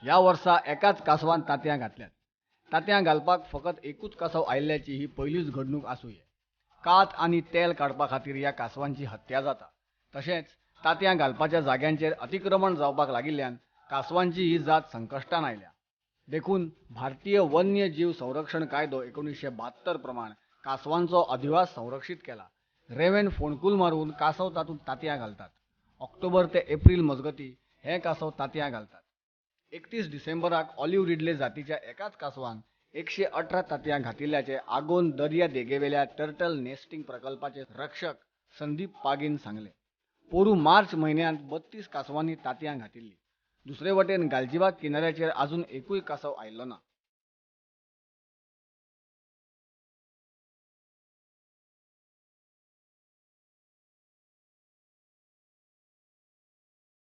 ह्या वर्सा एकाच कांसवान तांतयां घातल्यात. तांतयां घालपाक फकत एकूच कांसव आयिल्ल्याची ही पयलीच घडणूक आसुये. कात आनी तेल काडपा खातीर ह्या कांसवांची हत्या जाता. तशेंच तांतयां घालपाच्या जाग्यांचेर अतिक्रमण जावपाक लागिल्ल्यान कांसवांची ही जात संकश्टांत आयल्या. देखून भारतीय वन्य जीव संरक्षण कायदो 1972 प्रमाण कांसवांचो अधिवास संरक्षीत केला. रेंवेंत फोंडकूल मारून कांसव तातूंत तांतयां घालतात. ऑक्टोबर ते एप्रील मजगतीं हें कांसव तांतयां घालतात. 31 डिसेंबराक ऑलिव्ह रिडले जातीच्या एकाच कांसवान 118 तांतयां घातिल्ल्याचें आगोंद दर्या देगेवेल्या टर्टल नेस्टिंग प्रकल्पाचे रक्षक संदीप पागीन सांगलें. पोरूं मार्च म्हयन्यांत 32 कांसवांनी तांतयां घातिल्लीं. दुसरे वटेन गालजीबाग किनाऱ्याचेर आजून एकूय कांसव आयिल्लो ना.